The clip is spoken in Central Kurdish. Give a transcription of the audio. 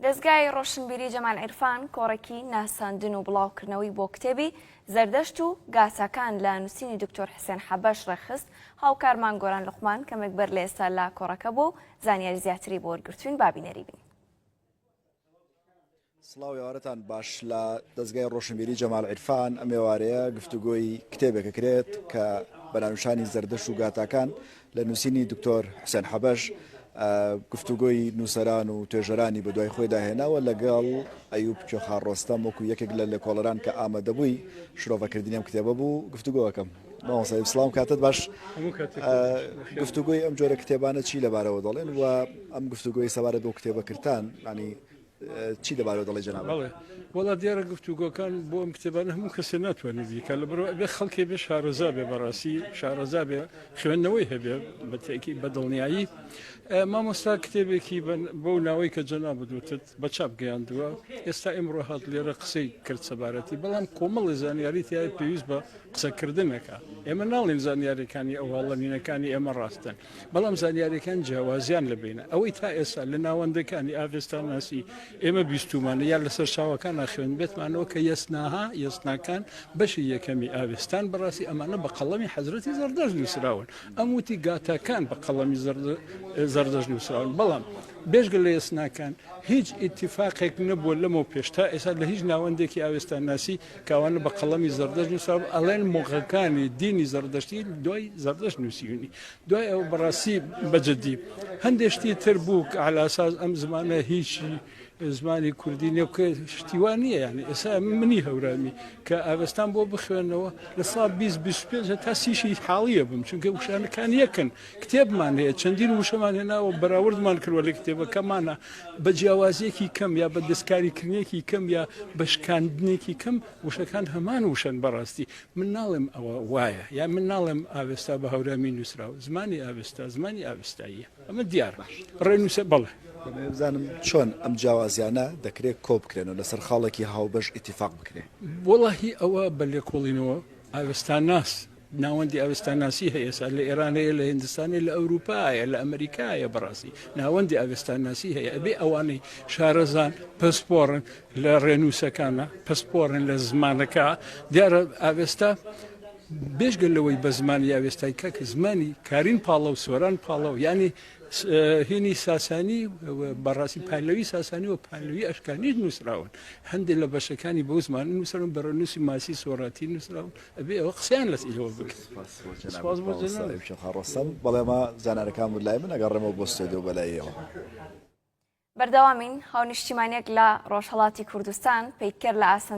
دەزگای ڕۆشنبیری جەمال عیرفان کۆڕێکی ناساندن و بڵاوکردنەوەی بۆ کتێبی زەردەشت و گاتاکان لە نووسینی دکتۆر حسێن حەبەش ڕێکخست، هاوکارمان گۆران لوقمان کەمێک بەر لە ئێستا لە کۆڕەکە بووە و زانیاری زیاتری بۆ وەرگرتووین با بینەری بین. سڵاو ئێوارەتان باش لە دەزگای ڕۆشنبیری جەمال عیرفان ئەم ئێوارەیە گفتوگۆی کتێبێک ئەکرێت کە بە ناونیشانی زەردەشت و گاتاکان لە نووسینی دکتۆر حوسێن حەبەش گفتوگۆی نووسەران و توێژەرانی بەدوای خۆیدا هێناوە لەگەڵ ئەیوب کوێخا ڕۆستەم وەکو یەکێک لە لێکۆڵەران کە ئامادەبووی شرۆڤەکردنی ئەم کتێبە بوو گفتوگۆەکەم مامۆستا ئەیوب سڵاو کاتت باش گفتوگۆی ئەم جۆرە کتێبانە چی لەبارەوە دەڵێن و ئەم گفتوگۆی سەبارەت بۆ کتێبە کردتان ینی چی لەبارەوە دەڵێی جەنابت؟ بەڵێ وەڵا دیارە گفتوگۆکان بۆ ئەم کتێبانە هەموو کەسێ ناتوانێت بیکات لەبەرئەوە ئەبێ خەڵکێ بێ شارەزا بێ بەڕاستی شارەزا بێ خوێندنەوەی هەبێ بە تەئکید بە دڵنیایی مامۆستا کتێبێکی بەو ناوەی کە جەنابت وتت بە چاپ گەیاندووە ئێستا ئیمڕۆ هات لێرە قسەی کرد سەبارەتی بەڵام کۆمەڵی زانیاری تیایە پێویست بە قسەکردنەکە ئێمە ناڵێن زانیاریەکانی ئەو هەڵەنینەکانی ئێمە ڕاستن بەڵام زانیاریەکان جیاوازیان لە بەینە. ئەوەی تا ئێستا لە ناوەندەکانی ئاڤێستاناسی ئێمە بیستوومانە یا لە سەرچاوەکانا خوێندبێتمانەوە کە یەسناها، یەسناکان، بەشی یەکەمی ئاڤێستان بەڕاستی ئەمانە بە قەڵەمی حەزرەتی زەڕدەشت نووسراون. ئەم وتی گاتاکان بە قەڵەمی زەڕدەشت نووسراون. بەڵام بێجگە لە یەسناکان هیچ ئیتیفاقێک نەبووە لەمەو پێش تا ئێستا لە هیچ ناوەندێکی ئاوێستانناسی کە ئەوانە بە قەڵەمی زەڕدەشت نووسراون ئەڵێن مۆغەکانی دینی زەڕدەشتی دوای زەڕدەشت نووسیونی. دوای ئەوە بەڕاستی بە جدی هەندێ شتی تر بوو کە عەلاساس ئەم زمانە هیچی زمانی کوردی نییە کە شتی وا نییە یعنی ئێستا منی هەورامی کە ئاوێستان بۆ بخوێنەوە لە سا 20 25 تا سیشی حاڵیە بم چونکە وشانەکان یەکن کتێبمان هەیە چەندین وشەمان هێناوە بەراوردمان کردوە لە کتێبەکەمانە بە جیاوازیەکی کەم یا بە دەستکاریکردنێکی کەم یا بە شکاندنێکی کەم وشەکان هەمان وشەن بەڕاستی من ناڵێم ئەوە وایە یا من ناڵێم ئاوێستا بە هەورامی نووسراوە، زمانی ئاوێستا زمانی ئاوێستاییە، ئەمە دیارە. ڕێنووسە بەڵێ. دەمەوێت بزانم چۆن ئەم جیاوازیانە دەکرێت کۆ بکرێنەوە لەسەر خاڵێکی هاوبەش ئیتیفاق بکرێ؟ وەڵاهی ئەوە بە لێکۆڵینەوە ئاوێستاناس، ناوەندی ئاوێستاناسی هەیە ئێستا لە ئێران هەیە، لە هیندستان هەیە، لە ئەورووپا هەیە، لە ئەمەریکا هەیە، بەڕاستی ناوەندی ئاوێستاناسی هەیە، ئەبێ ئەوانەی شارەزان، پسپۆڕن، لە ڕێنووسەکانە پسپۆڕن لە زمانەکە دیارە ئاوێستا بێژگە لەوەی بە زمانی ئاوێستای کاک زمانی کارین پاڵە و سۆران پاڵە و ینی هینی ساسانی بەڕاستی پالەوی ساسانی و پالەوی ئەشکانیش نووسراون هەندێک لە بەشەکانی بەو زمان نووسرن بە ڕێنووسی ماسی سۆراتی نووسراون ئەبێ ئەوە قسەیان لەس ئیلەوە بکرێت. سپاس بۆ جەنابت. بەڵێ ما زانارەکان بوو لای من ئەگەڕێمەوە بۆ ستۆدیۆ بەلایەوە. بەردەوامین، هاونیشتیمانیەک لە ڕۆژهەڵاتی کوردستان پەیکەر لە ئاسن.